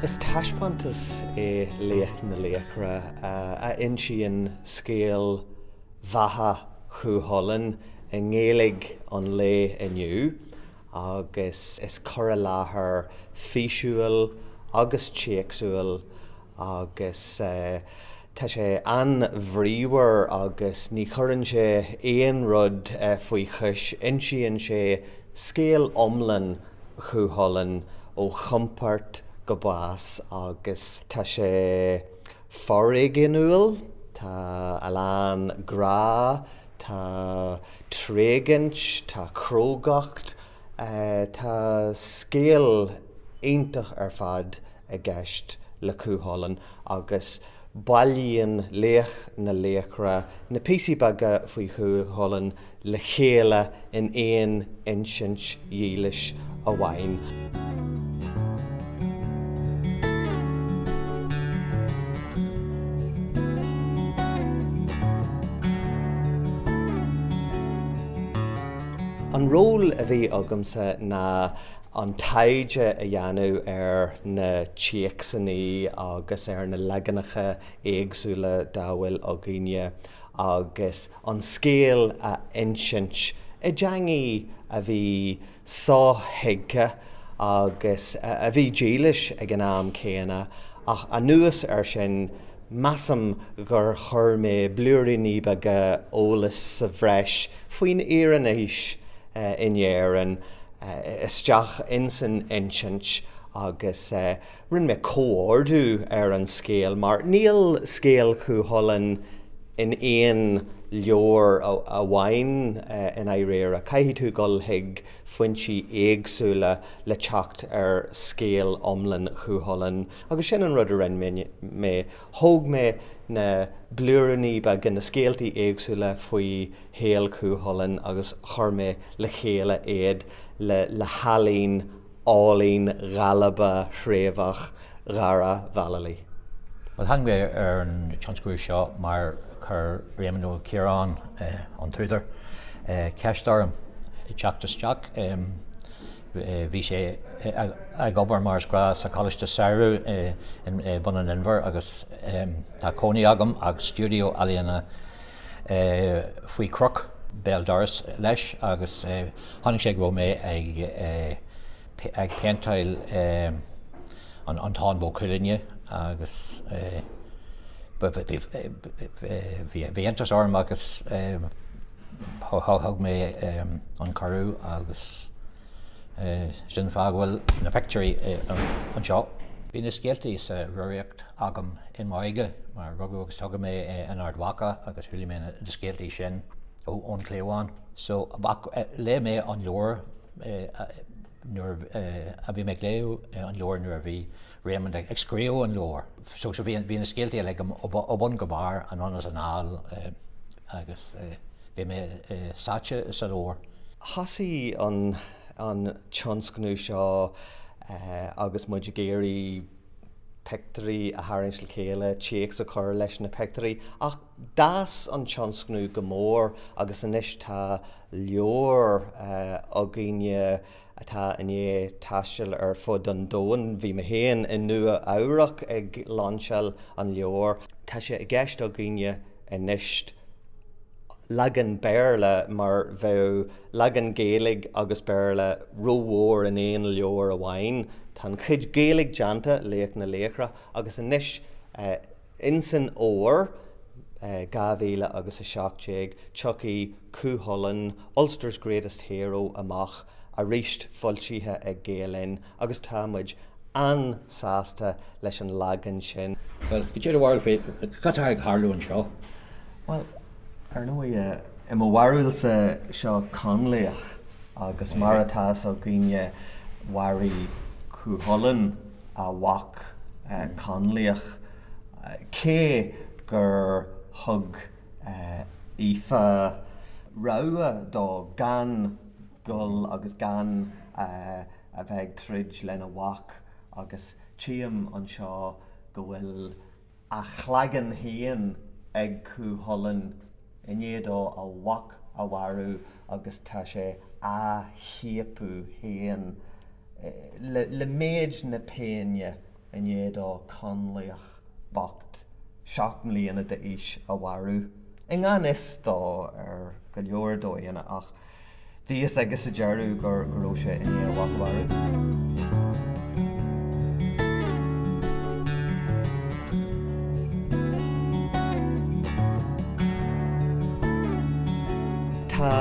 Is taispeántas é Laoch na Laochra a insíonn scéal bheatha Chú Chulainn i nGaeilge an lae inniu agus is cur i láthair físiúil agus téacsúil agus tá sé an-bhríomhar agus ní chuireann sé aon rud faoi chois, insíonn sé scéal iomlán Chú Chulainn ó chompáirt go bás agus tá sé foréigniúil, tá a lán grá, tá tréigint, tá crógacht, tá scéal iontach ar fad i gceist le Cú Chulainn agus bailíonn Laoch na Laochra na píosaí beaga faoi Chú Chulainn le chéile in aon insint dhílis amháin. An ról a bhí agamsa ná an taighde a dhéanamh ar na téacsanna agus ar na leaganacha éagsúla dá bhfuil againne agus an scéal a insint i dteangaidh a bhí sothuigthe agus a bhí dílis ag an am céanna, ach anuas air sin, measaim gur chuir mé blúiríní beaga eolais sa bhreis faoin Iarannaois in Éirinn isteach insan insint agus rinne mé comhordú ar an scéal mar níl scéal Chú Chulainn in aon leabhar amháin i ndáiríre. Caithfidh tú dul chuig foinsí éagsúla le teacht ar scéal iomlán Chú Chulainn agus sin an rud a rinne mé. Thóg mé na blúiríní beaga, na scéaltaí éagsúla faoi shaol Chú Chulainn agus chuir mé le chéile iad le healaín álainn dhalba thréamhach Dhara Vallely. Bhuel, tháinig mé ar an tionscnamh seo mar chuir Réamonn Ó Ciaráin, an t-údar, ceist orm teacht isteach. Bhí sé ag obair mar is gnáth sa Choláiste Samhraidh i mBun an Inbhir agus tá cónaí agam agus stiúideo ealaíona faoi chnoc béal dorais leis agus chonaic sé go raibh mé ag péinteáil an Táin Bó Cúailgne agus bhí iontas orm agus thug mé an cuireadh agus sin an fáth go bhfuil na pictiúirí anseo. Bhí na scéaltaí sa Rúraíocht agam in m'óige mar rugadh agus tógadh mé in Ard Mhacha agus chuala mé na scéaltaí sin ón chliabhán. So, léigh mé an leabhar nuair a bhí mé ag léamh an leabhar nuair a bhí Réamonn ag scríobh an leabhair. So, so bhí bhí na scéaltaí uilig agam ó bun go barr, anonn is anall agus bhí mé sáite sa leabhar. Thosaigh an an tionscnamh seo agus muid ag iarraidh pictiúirí a tharraingt le chéile, téacs a chur leis na pictiúirí, ach d'fhás an tionscnamh go mór agus anois tá leabhar againne atá i ndiaidh taisteal ar fud an domhain. Bhí mé féin i Nua Eabhrac ag lainseáil an leabhair. Tá sé i gceist againne anois leagan Béarla mar bheadh leagan Gaeilge agus Béarla rómhór in aon leabhar amháin. Tá an chuid Gaeilge déanta, Laoch na Laochra, agus anois insan fhómhar 2017 tiocfaidh Cú Chulainn, Ulster's Greatest Hero amach arís foilsithe ag Gael Linn agus tá muid an-sásta leis an leagan sin. Bhuel, cad é do bharúil féin, cad tá ag tarlú anseo? Bhuel, ar ndóigh, i mo bharúilsa, seo Connlaoch agus mar atá fhios againne, mharaigh Cú Chulainn a mhac Connlaoch, cé gur thug Aoife rogha dó gan dul agus gan a bheith ag troid lena mhac agus tchím anseo go bhfuil a chlaigeann féin ag Cú Chulainn i ndiaidh dó a mhac a mharú agus tá sé á chiapadh féin le méid na péine. i ndiaidh dó Connlaoch bocht 7 mbliana d'aois a mharú, i ngan fhios dó ar go leor dóigheanna ach bhí fhios aige sa deireadh go raibh sé i ndiaidh a mhac a mharú. Tá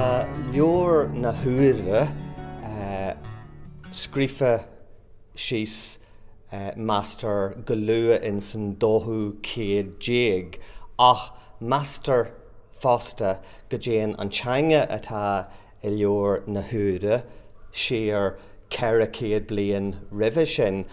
Leabhar na hUaimhe scríofa síos meastar go luath in san dóú céad déag, ach meastar fosta go dtéann an teanga atá i Leabhar na hUaimhe siar 400 bliain roimhe sin,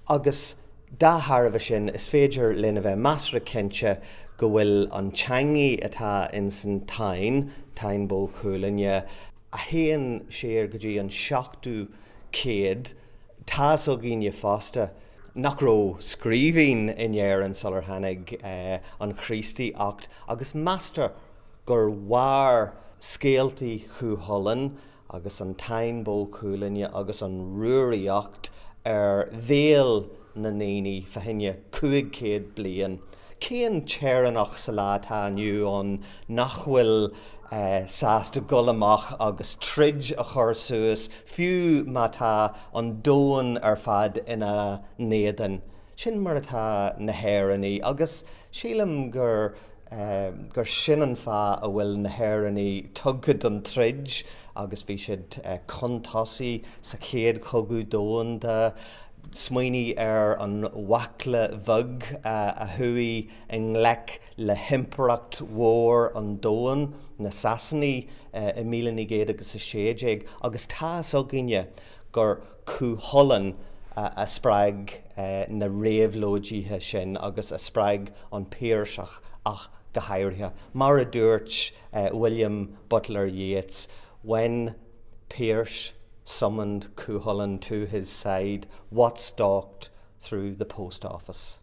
agus dá thairbhe sin is féidir linn a bheith measartha cinnte go bhfuil an teangaidh atá in san Táin, Táin Bó Cuailgne, a théann siar go dtí an seachtú céad. Tá's againne fosta nach raibh scríbhinn in Éirinn sular tháinig an Chríostaíocht agus meastar gur mhair scéaltaí Chú Chulainn agus an Táin Bó Cuailgne agus an Rúraíocht ar bhéal na ndaoine fá choinne 500 bliain. Cén t-Éireannach sa lá atá inniu ann nach bhfuil sásta dul amach agus troid a chur suas, fiú má tá an domhan ar fad ina n-éadan? Sin mar atá na hÉireannaigh agus sílim gur gur sin an fáth a bhfuil na hÉireannaigh tugtha don troid agus bhí siad chun tosaigh sa Chéad Chogadh Domhanda. Smaoinigh ar an bhaicle bheag a chuaigh i ngleic le himpireacht mhór an domhain, na Sasanaigh, i 1916, agus tá fhios againne gur Cú Chulainn a spreag na réabhlóidithe sin agus a spreag an Piarsach ach go háirithe. Mar a dúirt William Butler Yeats, When Pearse summoned Cuchulainn to his side, what stalked through the post office?